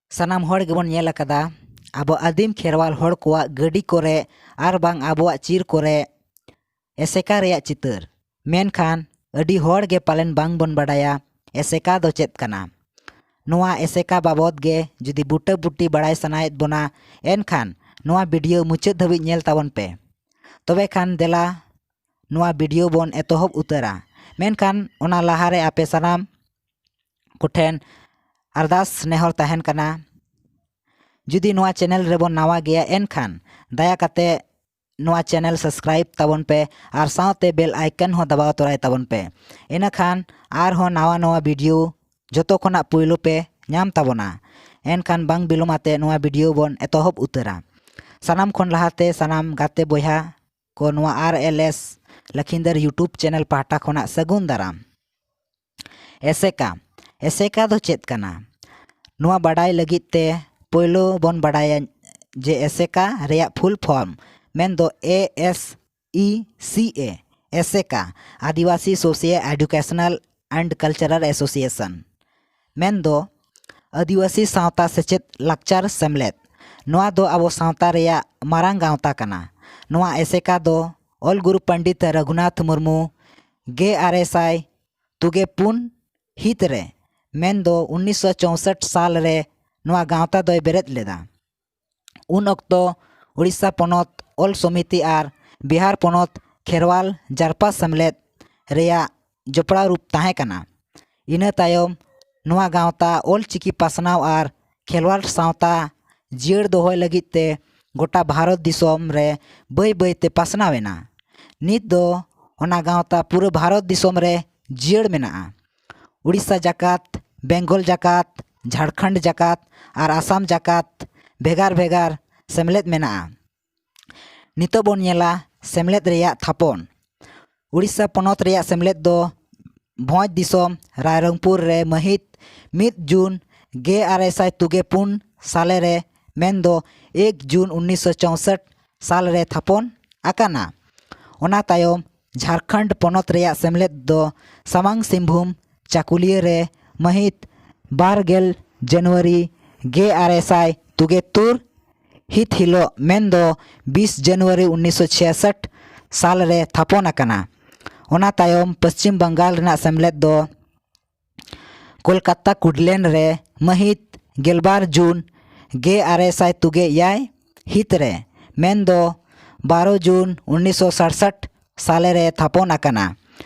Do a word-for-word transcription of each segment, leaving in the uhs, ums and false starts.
ᱥᱟᱱᱟᱢ ᱦᱚᱲ ᱜᱮᱵᱚᱱ ᱧᱮᱞ ᱟᱠᱟᱫᱟ ᱟᱵᱚ ᱟᱹᱫᱤᱢ ᱠᱷᱮᱨᱣᱟᱞ ᱦᱚᱲ ᱠᱚᱣᱟᱜ ᱜᱟᱹᱰᱤ ᱠᱚᱨᱮ ᱟᱨ ᱵᱟᱝ ᱟᱵᱚᱣᱟᱜ ᱪᱤᱨ ᱠᱚᱨᱮ ᱮᱥᱮᱠᱟ ᱨᱮᱭᱟᱜ ᱪᱤᱛᱟᱹᱨ᱾ ᱢᱮᱱᱠᱷᱟᱱ ᱟᱹᱰᱤ ᱦᱚᱲ ᱜᱮ ᱯᱟᱞᱮᱱ ᱵᱟᱝ ᱵᱚᱱ ᱵᱟᱰᱟᱭᱟ ᱮᱥᱮᱠᱟ ᱫᱚ ᱪᱮᱫ ᱠᱟᱱᱟ᱾ ᱱᱚᱣᱟ ᱮᱥᱮᱠᱟ ᱵᱟᱵᱚᱫ ᱜᱮ ᱡᱩᱫᱤ ᱵᱩᱴᱟᱹ ᱵᱩᱴᱤ ᱵᱟᱲᱟᱭ ᱥᱟᱱᱟᱭᱮᱫ ᱵᱚᱱᱟ, ᱮᱱᱠᱷᱟᱱ ᱱᱚᱣᱟ ᱵᱷᱤᱰᱤᱭᱳ ᱢᱩᱪᱟᱹᱫ ᱫᱷᱟᱹᱵᱤᱡ ᱧᱮᱞ ᱛᱟᱵᱚᱱ ᱯᱮ᱾ ᱛᱚᱵᱮ ᱠᱷᱟᱱ ᱫᱮᱞᱟ ᱱᱚᱣᱟ ᱵᱷᱤᱰᱤᱭᱳ ᱵᱚᱱ ᱮᱛᱚᱦᱚᱵ ᱩᱛᱟᱹᱨᱟ᱾ ᱢᱮᱱᱠᱷᱟᱱ ᱚᱱᱟ ᱞᱟᱦᱟᱨᱮ ᱟᱯᱮ ᱥᱟᱱᱟᱢ ᱠᱚᱴᱷᱮᱱ ᱟᱨᱫᱟᱥ ᱱᱮᱦᱚᱨ ᱛᱟᱦᱮᱱ ᱠᱟᱱᱟ, ᱡᱩᱫᱤ ᱱᱚᱣᱟ ᱪᱮᱱᱮᱞ ᱨᱮᱵᱚᱱ ᱱᱟᱣᱟ ᱜᱮᱭᱟ, ᱮᱱᱠᱷᱟᱱ ᱫᱟᱭᱟ ᱠᱟᱛᱮ ᱱᱚᱣᱟ ᱪᱮᱱᱮᱞ ᱥᱟᱵᱥᱠᱨᱟᱭᱤᱵ ᱛᱟᱵᱚᱱ ᱯᱮ ᱟᱨ ᱥᱟᱶᱛᱮ ᱵᱮᱞ ᱟᱭᱠᱚᱱ ᱦᱚᱸ ᱫᱟᱵᱟᱣ ᱛᱚᱨᱟᱭ ᱛᱟᱵᱚᱱ ᱯᱮ᱾ ᱤᱱᱟᱹᱠᱷᱟᱱ ᱟᱨᱦᱚᱸ ᱱᱟᱣᱟ ᱱᱟᱣᱟ ᱵᱷᱤᱰᱤᱭᱳ ᱡᱚᱛᱚ ᱠᱷᱚᱱᱟᱜ ᱯᱩᱭᱞᱩ ᱯᱮ ᱧᱟᱢ ᱛᱟᱵᱚᱱᱟ᱾ ᱮᱱᱠᱷᱟᱱ ᱵᱟᱝ ᱵᱤᱞᱚᱢ ᱟᱛᱮ ᱱᱚᱣᱟ ᱵᱷᱤᱰᱤᱭᱳ ᱵᱚᱱ ᱮᱛᱚᱦᱚᱵ ᱩᱛᱟᱹᱨᱟ᱾ ᱥᱟᱱᱟᱢ ᱠᱷᱚᱱ ᱞᱟᱦᱟᱛᱮ ᱥᱟᱱᱟᱢ ᱜᱟᱛᱮ ᱵᱚᱭᱦᱟ ᱠᱚ ᱱᱚᱣᱟ ᱟᱨ ᱮᱞ ᱮᱥ ᱞᱟᱠᱷᱤᱱᱫᱟᱨ YouTube ᱪᱮᱱᱮᱞ ᱯᱟᱦᱴᱟ ᱠᱷᱚᱱᱟᱜ ᱥᱟᱹᱜᱩᱱ ᱫᱟᱨᱟᱢ᱾ ᱮᱥᱮᱠᱟ᱾ ᱮᱥᱮᱠᱟ ᱫᱚ ᱪᱮᱫ ᱠᱟᱱᱟ? ᱱᱚᱣᱟ ᱵᱟᱰᱟᱭ ᱞᱟᱹᱜᱤᱫ ᱛᱮ ᱯᱳᱭᱞᱳ ᱵᱚᱱ ᱵᱟᱰᱟᱭᱟ ᱡᱮ ᱮᱥᱮᱠᱟ ᱨᱮᱭᱟᱜ ᱯᱷᱩᱞ ᱯᱷᱚᱨᱢ ᱢᱮᱱᱫᱚ A S I C A, ASECA, Adivasi socio educational and cultural association, ᱢᱮᱱᱫᱚ ᱟᱹᱫᱤᱵᱟᱹᱥᱤ ᱥᱟᱶᱛᱟ ᱥᱮᱪᱮᱫ ᱞᱟᱠᱪᱟᱨ ᱥᱮᱢᱞᱮᱫ᱾ ᱱᱚᱣᱟ ᱫᱚ ᱟᱵᱚ ᱥᱟᱶᱛᱟ ᱨᱮᱭᱟᱜ ᱢᱟᱨᱟᱝ ᱜᱟᱶᱛᱟ ᱠᱟᱱᱟ᱾ ᱱᱚᱣᱟ ᱮᱥᱮᱠᱟ ᱫᱚ ᱚᱞ ᱜᱩᱨᱩ ᱯᱚᱱᱰᱤᱛ ᱨᱚᱜᱷᱩᱱᱟᱛᱷ ᱢᱩᱨᱢᱩ ᱜᱮ ᱟᱨᱮ ᱥᱟᱭ ᱛᱩᱜᱮ ᱯᱩᱱ ᱦᱤᱛ ᱨᱮ, ᱢᱮᱱᱫᱚ ᱩᱱᱤᱥᱥᱚ ᱪᱳᱥᱚᱴ ᱥᱟᱞ ᱨᱮ ᱱᱚᱣᱟ ᱜᱟᱶᱛᱟ ᱫᱚᱭ ᱵᱮᱨᱮᱫ ᱞᱮᱫᱟ᱾ ᱩᱱ ᱚᱠᱛᱚ ᱩᱲᱤᱥᱥᱟ ᱯᱚᱱᱚᱛ ᱚᱞ ᱥᱚᱢᱤᱛᱤ ᱟᱨ ᱵᱤᱦᱟᱨ ᱯᱚᱱᱚᱛ ᱠᱷᱮᱨᱣᱟᱞ ᱡᱟᱨᱯᱟ ᱥᱮᱢᱞᱮᱫ ᱨᱮᱭᱟᱜ ᱡᱚᱯᱲᱟᱣ ᱨᱩᱯ ᱛᱟᱦᱮᱸ ᱠᱟᱱᱟ᱾ ᱤᱱᱟᱹ ᱛᱟᱭᱚᱢ ᱱᱚᱣᱟ ᱜᱟᱶᱛᱟ ᱚᱞ ᱪᱤᱠᱤ ᱯᱟᱥᱱᱟᱣ ᱟᱨ ᱠᱷᱮᱨᱣᱟᱞ ᱥᱟᱶᱛᱟ ᱡᱤᱭᱟᱹᱲ ᱫᱚᱦᱚᱭ ᱞᱟᱹᱜᱤᱫ ᱛᱮ ᱜᱚᱴᱟ ᱵᱷᱟᱨᱚᱛ ᱫᱤᱥᱚᱢ ᱨᱮ ᱵᱟᱹᱭ ᱵᱟᱹᱭ ᱛᱮ ᱯᱟᱥᱱᱟᱣ ᱮᱱᱟ᱾ ᱱᱤᱛ ᱫᱚ ᱚᱱᱟ ᱜᱟᱶᱛᱟ ᱯᱩᱨᱟᱹ ᱵᱷᱟᱨᱚᱛ ᱫᱤᱥᱚᱢ ᱨᱮ ᱡᱤᱭᱟᱹᱲ ᱢᱮᱱᱟᱜᱼᱟ᱾ ᱩᱲᱤᱥᱥᱟ ᱡᱟᱠᱟᱛ, ᱵᱮᱝᱜᱚᱞ ᱡᱟᱠᱟᱛ, ᱡᱷᱟᱲᱠᱷᱚᱸᱰ ᱡᱟᱠᱟᱛ ᱟᱨ ᱟᱥᱟᱢ ᱡᱟᱠᱟᱛ ᱵᱷᱮᱜᱟᱨ ᱵᱷᱮᱜᱟᱨ ᱥᱮᱢᱞᱮᱫ ᱢᱮᱱᱟᱜᱼᱟ᱾ ᱱᱤᱛᱚᱜ ᱵᱚᱱ ᱧᱮᱞᱟ ᱥᱮᱢᱞᱮᱫ ᱨᱮᱭᱟᱜ ᱛᱷᱟᱯᱚᱱ᱾ ᱩᱲᱤᱥᱥᱟ ᱯᱚᱱᱚᱛ ᱨᱮᱭᱟᱜ ᱥᱮᱢᱞᱮᱫ ᱫᱚ ᱵᱷᱚᱸᱡᱽ ᱫᱤᱥᱚᱢ ᱨᱟᱭᱨᱚᱝᱯᱩᱨ ᱨᱮ ᱢᱟᱹᱦᱤᱛ ᱢᱤᱫ ᱡᱩᱱ ᱜᱮ ᱟᱨᱮ ᱥᱟᱭ ᱛᱩᱜᱮ ᱯᱩᱱ ᱥᱟᱞᱮ ᱨᱮ, ᱢᱮᱱᱫᱚ ᱮᱠ ᱡᱩᱱ ᱩᱱᱤᱥᱥᱚ ᱪᱳᱥᱚᱴ ᱥᱟᱞ ᱨᱮ ᱛᱷᱟᱯᱚᱱ ᱟᱠᱟᱱᱟ᱾ ᱚᱱᱟ ᱛᱟᱭᱚᱢ ᱡᱷᱟᱲᱠᱷᱚᱸᱰ ᱯᱚᱱᱚᱛ ᱨᱮᱭᱟᱜ ᱥᱮᱢᱞᱮᱫ ᱫᱚ ᱥᱟᱢᱟᱝ ᱥᱤᱝᱵᱷᱩᱢ ᱪᱟᱠᱩᱞᱤᱭᱟᱹ ᱨᱮ ᱢᱟᱹᱦᱤᱛ ᱵᱟᱨ ᱜᱮᱞ ᱡᱟᱱᱩᱣᱟᱨᱤ ᱜᱮᱞ ᱟᱨᱮ ᱥᱟᱭ ᱛᱩᱜᱮ ᱛᱩᱨ ᱦᱤᱛ ᱦᱤᱞᱳᱜ, ᱢᱮᱱᱫᱚ ᱵᱤᱥ ᱡᱟᱱᱩᱣᱟᱨᱤ ᱩᱱᱤᱥᱥᱚ ᱪᱷᱤᱭᱟᱥᱚᱴ ᱥᱟᱞ ᱨᱮ ᱛᱷᱟᱯᱚᱱ ᱟᱠᱟᱱᱟ᱾ ᱚᱱᱟ ᱛᱟᱭᱚᱢ ᱯᱚᱥᱪᱤᱢ ᱵᱟᱝᱜᱟᱞ ᱨᱮᱱᱟᱜ ᱥᱮᱢᱞᱮᱫ ᱫᱚ ᱠᱳᱞᱠᱟᱛᱟ ᱠᱩᱰᱞᱮᱱ ᱨᱮ ᱢᱟᱹᱦᱤᱛ ᱜᱮᱞᱵᱟᱨ ᱡᱩᱱ ᱜᱮᱞ ᱟᱨᱮ ᱥᱟᱭ ᱛᱩᱜᱮ ᱮᱭᱟᱭ ᱦᱤᱛ ᱨᱮ, ᱢᱮᱱᱫᱚ ᱵᱟᱨᱚ ᱡᱩᱱ ᱩᱱᱤᱥᱥᱚ ᱥᱟᱲᱥᱟᱴ ᱥᱟᱞᱮ ᱨᱮ ᱛᱷᱟᱯᱚᱱ ᱟᱠᱟᱱᱟ᱾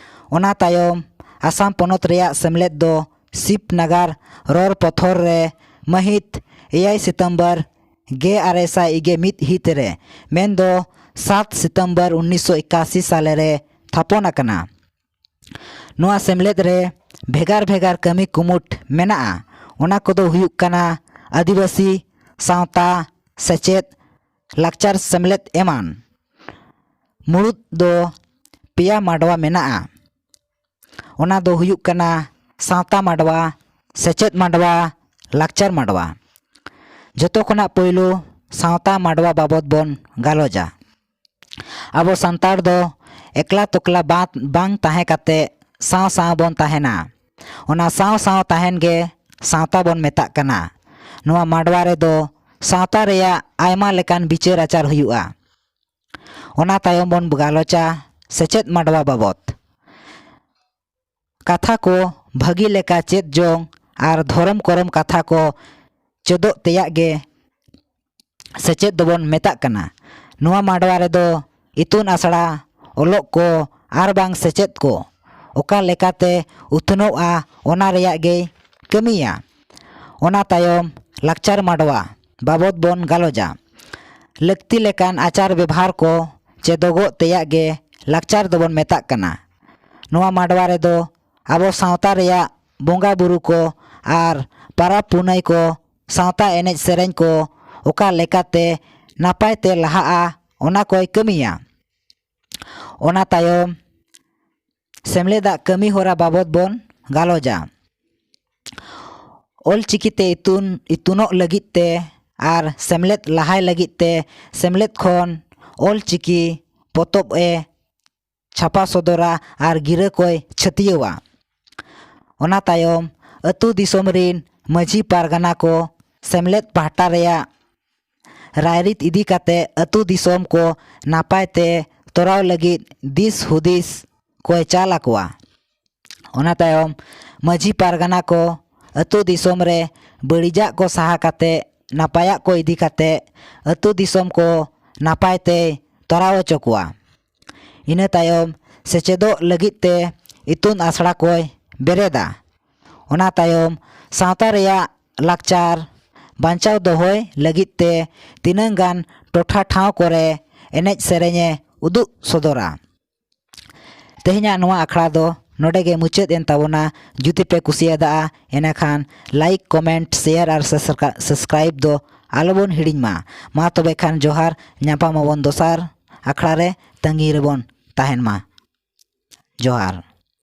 ᱚᱱᱟ ᱛᱟᱭᱚᱢ ᱟᱥᱟᱢ ᱯᱚᱱᱚᱛ ᱨᱮᱭᱟᱜ ᱥᱮᱢᱞᱮᱫ ᱫᱚ ᱥᱤᱵᱽᱱᱟᱜᱟᱨ ᱨᱚᱲ ᱯᱚᱛᱷᱚᱨ ᱨᱮ ᱢᱟᱹᱦᱤᱛ ᱮᱭᱟᱭ ᱥᱤᱛᱚᱢᱵᱚᱨ ᱜᱮᱞ ᱟᱨᱮ ᱥᱟᱭ ᱤᱜᱮ ᱢᱤᱫ ᱦᱤᱛ ᱨᱮ, ᱢᱮᱱᱫᱚ ᱥᱟᱛ ᱥᱤᱛᱚᱢᱵᱚᱨ ᱩᱱᱤᱥᱥᱚ ᱮᱠᱟᱥᱤ ᱥᱟᱞᱮ ᱨᱮ ᱛᱷᱟᱯᱚᱱ ᱟᱠᱟᱱᱟ᱾ ᱱᱚᱣᱟ ᱥᱮᱢᱞᱮᱫ ᱨᱮ ᱵᱷᱮᱜᱟᱨ ᱵᱷᱮᱜᱟᱨ ᱠᱟᱹᱢᱤ ᱠᱩᱢᱩᱴ ᱢᱮᱱᱟᱜᱼᱟ᱾ ᱚᱱᱟ ᱠᱚᱫᱚ ᱦᱩᱭᱩᱜ ᱠᱟᱱᱟ ᱟᱹᱫᱤᱵᱟᱹᱥᱤ, ᱥᱟᱶᱛᱟ, ᱥᱮᱪᱮᱫ, ᱞᱟᱠᱪᱟᱨ ᱥᱮᱢᱞᱮᱫ ᱮᱢᱟᱱ᱾ ᱢᱩᱲᱩᱫ ᱫᱚ ᱯᱮᱭᱟ ᱢᱟᱰᱣᱟ ᱢᱮᱱᱟᱜᱼᱟ᱾ ᱚᱱᱟ ᱫᱚ ᱦᱩᱭᱩᱜ ᱠᱟᱱᱟ ᱥᱟᱶᱛᱟ ᱢᱟᱰᱣᱟ, ᱥᱮᱪᱮᱫ ᱢᱟᱰᱣᱟ, ᱞᱟᱠᱪᱟᱨ ᱢᱟᱰᱣᱟ᱾ ᱡᱚᱛᱚ ᱠᱷᱚᱱᱟᱜ ᱯᱳᱭᱞᱳ ᱥᱟᱶᱛᱟ ᱢᱟᱰᱣᱟ ᱵᱟᱵᱚᱫ ᱵᱚᱱ ᱜᱟᱞᱚᱪᱟ᱾ ᱟᱵᱚ ᱥᱟᱱᱛᱟᱲ ᱫᱚ ᱮᱠᱞᱟ ᱛᱚᱠᱞᱟ ᱵᱟᱝ, ᱵᱟᱝ ᱛᱟᱦᱮᱸ ᱠᱟᱛᱮ ᱥᱟᱶ ᱥᱟᱶ ᱵᱚᱱ ᱛᱟᱦᱮᱱᱟ᱾ ᱚᱱᱟ ᱥᱟᱶ ᱥᱟᱶ ᱛᱟᱦᱮᱱ ᱜᱮ ᱥᱟᱶᱛᱟ ᱵᱚᱱ ᱢᱮᱛᱟᱜ ᱠᱟᱱᱟ᱾ ᱱᱚᱣᱟ ᱢᱟᱰᱣᱟ ᱨᱮᱫᱚ ᱥᱟᱶᱛᱟ ᱨᱮᱭᱟᱜ ᱟᱭᱢᱟ ᱞᱮᱠᱟᱱ ᱵᱤᱪᱟᱹᱨ ᱟᱪᱟᱨ ᱦᱩᱭᱩᱜᱼᱟ᱾ ᱚᱱᱟ ᱛᱟᱭᱚᱢ ᱵᱚᱱ ᱜᱟᱞᱚᱪᱟ ᱥᱮᱪᱮᱫ ᱢᱟᱰᱣᱟ ᱵᱟᱵᱚᱛ᱾ ᱠᱟᱛᱷᱟ ᱠᱚ ᱵᱷᱟᱹᱜᱤ ᱞᱮᱠᱟ ᱪᱮᱫ ᱡᱚᱝ ᱟᱨ ᱫᱷᱚᱨᱚᱢ ᱠᱚᱨᱚᱢ ᱠᱟᱛᱷᱟ ᱠᱚ ᱪᱮᱫᱚᱜ ᱛᱮᱭᱟᱜ ᱜᱮ ᱥᱮᱪᱮᱫ ᱫᱚᱵᱚᱱ ᱢᱮᱛᱟᱜ ᱠᱟᱱᱟ᱾ ᱱᱚᱣᱟ ᱢᱟᱰᱣᱟ ᱨᱮᱫᱚ ᱤᱛᱩᱱ ᱟᱥᱲᱟ, ᱚᱞᱚᱜ ᱠᱚ ᱟᱨ ᱵᱟᱝ ᱥᱮᱪᱮᱫ ᱠᱚ ᱚᱠᱟ ᱞᱮᱠᱟᱛᱮ ᱩᱛᱱᱟᱹᱣᱼᱟ, ᱚᱱᱟ ᱨᱮᱭᱟᱜ ᱜᱮᱭ ᱠᱟᱹᱢᱤᱭᱟ᱾ ᱚᱱᱟ ᱛᱟᱭᱚᱢ ᱞᱟᱠᱪᱟᱨ ᱢᱟᱰᱣᱟ ᱵᱟᱵᱚᱫ ᱵᱚᱱ ᱜᱟᱞᱚᱪᱟ᱾ ᱞᱟᱹᱠᱛᱤ ᱞᱮᱠᱟᱱ ᱟᱪᱟᱨ ᱵᱮᱵᱷᱟᱨ ᱠᱚ ᱪᱮᱫᱚᱜᱚᱜ ᱛᱮᱭᱟᱜ ᱜᱮ ᱞᱟᱠᱪᱟᱨ ᱫᱚᱵᱚᱱ ᱢᱮᱛᱟᱜ ᱠᱟᱱᱟ᱾ ᱱᱚᱣᱟ ᱢᱟᱰᱣᱟ ᱨᱮᱫᱚ ᱟᱵᱚ ᱥᱟᱶᱛᱟ ᱨᱮᱭᱟᱜ ᱵᱚᱸᱜᱟ ᱵᱩᱨᱩ ᱠᱚ ᱟᱨ ᱯᱟᱨᱟᱵᱽ ᱯᱩᱱᱟᱹᱭ ᱠᱚ, ᱥᱟᱶᱛᱟ ᱮᱱᱮᱡ ᱥᱮᱨᱮᱧ ᱠᱚ ᱚᱠᱟ ᱞᱮᱠᱟᱛᱮ ᱱᱟᱯᱟᱭ ᱛᱮ ᱞᱟᱦᱟᱜᱼᱟ, ᱚᱱᱟ ᱠᱚᱭ ᱠᱟᱹᱢᱤᱭᱟ᱾ ᱚᱱᱟ ᱛᱟᱭᱚᱢ ᱥᱮᱢᱞᱮᱫᱟᱜ ᱠᱟᱹᱢᱤ ᱦᱚᱨᱟ ᱵᱟᱵᱚᱫ ᱵᱚᱱ ᱜᱟᱞᱚᱪᱟ᱾ ᱚᱞ ᱪᱤᱠᱤ ᱛᱮ ᱤᱛᱩᱱ, ᱤᱛᱩᱱᱚᱜ ᱞᱟᱹᱜᱤᱫ ᱛᱮ ᱟᱨ ᱥᱮᱢᱞᱮᱫ ᱞᱟᱦᱟᱭ ᱞᱟᱹᱜᱤᱫ ᱛᱮ ᱥᱮᱢᱞᱮᱫ ᱠᱷᱚᱱ ᱚᱞ ᱪᱤᱠᱤ ᱯᱚᱛᱚᱵ ᱮ ᱪᱷᱟᱯᱟ ᱥᱚᱫᱚᱨᱟ ᱟᱨ ᱜᱤᱨᱟᱹ ᱠᱚᱭ ᱪᱷᱟᱹᱛᱭᱟᱹᱣᱟ᱾ ᱚᱱᱟ ᱛᱟᱭᱚᱢ ᱟᱹᱛᱩ ᱫᱤᱥᱚᱢ ᱨᱤᱱ ᱢᱟᱹᱡᱷᱤ ᱯᱟᱨᱜᱟᱱᱟ ᱠᱚ ᱥᱮᱢᱞᱮᱫ ᱯᱟᱦᱴᱟ ᱨᱮᱭᱟᱜ ᱨᱟᱭᱨᱤᱛ ᱤᱫᱤ ᱠᱟᱛᱮ ᱟᱹᱛᱩ ᱫᱤᱥᱚᱢ ᱠᱚ ᱱᱟᱯᱟᱭ ᱛᱮ ᱛᱚᱨᱟᱣ ᱞᱟᱹᱜᱤᱫ ᱫᱤᱥ ᱦᱩᱫᱤᱥ ᱠᱚᱭ ᱪᱟᱞ ᱟᱠᱚᱣᱟ᱾ ᱚᱱᱟ ᱛᱟᱭᱚᱢ ᱢᱟᱹᱡᱷᱤ ᱯᱟᱨᱜᱟᱱᱟ ᱠᱚ ᱟᱹᱛᱩ ᱫᱤᱥᱚᱢ ᱨᱮ ᱵᱟᱹᱲᱤᱡᱟᱜ ᱠᱚ ᱥᱟᱦᱟ ᱠᱟᱛᱮ ᱱᱟᱯᱟᱭᱟᱜ ᱠᱚ ᱤᱫᱤ ᱠᱟᱛᱮ ᱟᱹᱛᱩ ᱫᱤᱥᱚᱢ ᱠᱚ ᱱᱟᱯᱟᱭ ᱛᱮᱭ ᱛᱚᱨᱟᱣ ᱦᱚᱪᱚ ᱠᱚᱣᱟ᱾ ᱤᱱᱟᱹ ᱛᱟᱭᱚᱢ ᱥᱮᱪᱮᱫᱚᱜ ᱞᱟᱹᱜᱤᱫ ᱛᱮ ᱤᱛᱩᱱ ᱟᱥᱲᱟ ᱠᱚᱭ ᱵᱮᱨᱮᱫᱟ᱾ ᱚᱱᱟ ᱛᱟᱭᱚᱢ ᱥᱟᱶᱛᱟ ᱨᱮᱭᱟᱜ ᱞᱟᱠᱪᱟᱨ ᱵᱟᱧᱪᱟᱣ ᱫᱚᱦᱚᱭ ᱞᱟᱹᱜᱤᱫ ᱛᱮ ᱛᱤᱱᱟᱹᱝ ᱜᱟᱱ ᱴᱚᱴᱷᱟ ᱴᱷᱟᱶ ᱠᱚᱨᱮ ᱮᱱᱮᱡ ᱥᱮᱨᱮᱧᱮ ᱩᱫᱩᱜ ᱥᱚᱫᱚᱨᱟ᱾ ᱛᱮᱦᱮᱧᱟᱜ ᱱᱚᱣᱟ ᱟᱠᱷᱲᱟ ᱫᱚ ᱱᱚᱰᱮ ᱜᱮ ᱢᱩᱪᱟᱹᱫ ᱮᱱ ᱛᱟᱵᱚᱱᱟ᱾ ᱡᱩᱫᱤ ᱯᱮ ᱠᱩᱥᱤᱭᱟᱫᱟ ᱮᱱᱮᱠᱷᱟᱱ like, comment, share ᱟᱨ subscri- subscribe ᱫᱚ ᱟᱞᱚᱵᱚᱱ ᱦᱤᱲᱤᱧ ᱢᱟ᱾ ᱢᱟ ᱛᱚᱵᱮ ᱠᱷᱟᱱ ᱡᱚᱦᱟᱨ, ᱧᱟᱯᱟᱢ ᱟᱵᱚᱱ ᱫᱚᱥᱟᱨ ᱟᱠᱷᱲᱟ ᱨᱮ, ᱛᱟᱺᱜᱤ ᱨᱮᱵᱚᱱ ᱛᱟᱦᱮᱱ ᱢᱟ᱾ ᱡᱚᱦᱟᱨ᱾